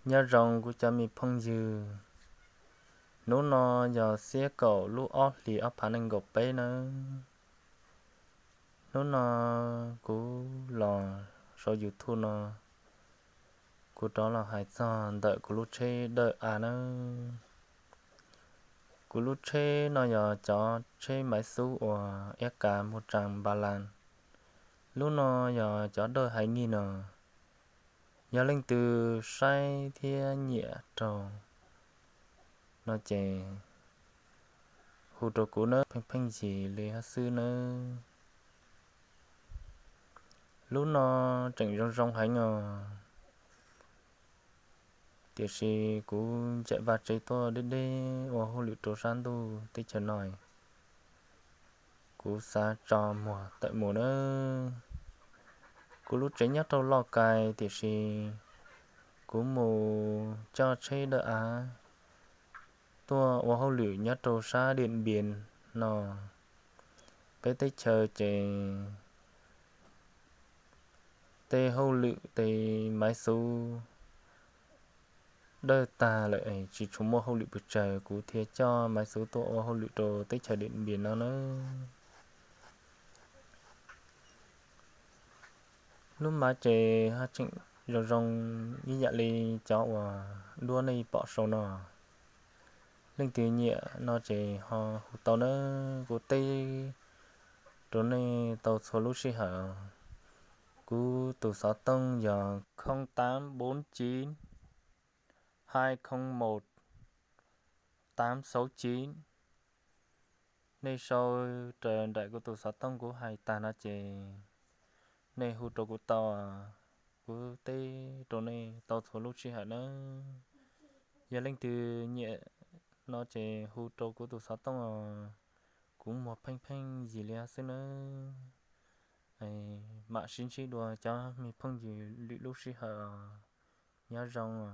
Nyob zoo kuv cov me phooj ywg, hnub no yog xiab kaum lub ob hlis ob phav nees nkaum peb nawb. Hnub no kuv los saum YouTube no, kuv rov los hais txog ntawm kuv lub tsheb dawb av nawb. Kuv lub tsheb no yog cov tsheb maiv xub uas iab kav muag tsaa npa las. Lub no yog cov dawj haiv neeg no. Yog leej twg saib thiab nyiam raug no ces hu rau kuv nawb, pheej pheej yig li hab xwb nawb. Lub no tseem zoo zoo heev os, tiam sis kuv ncaim vaj tsev tuaj deb deb ua hauj lwm rau sab ntuj teb chaws no, kuv xav tso muag tawm mus nawb. Kuv lub tsev nyob rau Lauj Kais, tiam sis kuv mus coj tsheb dawb av tuaj ua hauj lwm nyob rau sab Diam Npias no. Peb teb chaws ces tej hauj lwm tej maiv xub dawj tag lawm, tsis tshua muaj hauj lwm pes tsawg, kuv thiaj coj maiv xub tuaj ua hauj lwm rau teb chaws Diam Npias no nawb. Lub maiv ces ho tseem zoo zoo ib yam li cov uas duab nej pom saum no. Leej twg nyiam no ces ho hu tau nawb, kuv teb rau nej tau txhua lub sij hawm. Kuv tus xov tooj yog không tám bốn chín hai không một tám sáu chín. Nej sau raws nraim kuv tus xov tooj kuv hais tag no ces nej hu rau kuv tau, kuv teb rau nej tau txhua lub sij hawm nawb. Yog leej twg nyiam no ces hu rau kuv tus xov tooj os, kuv muag pheej pheej yig li xwb nawb. Mam sib ntsib dua cov me phooj ywg lwm lub sij hawm, nyob zoo.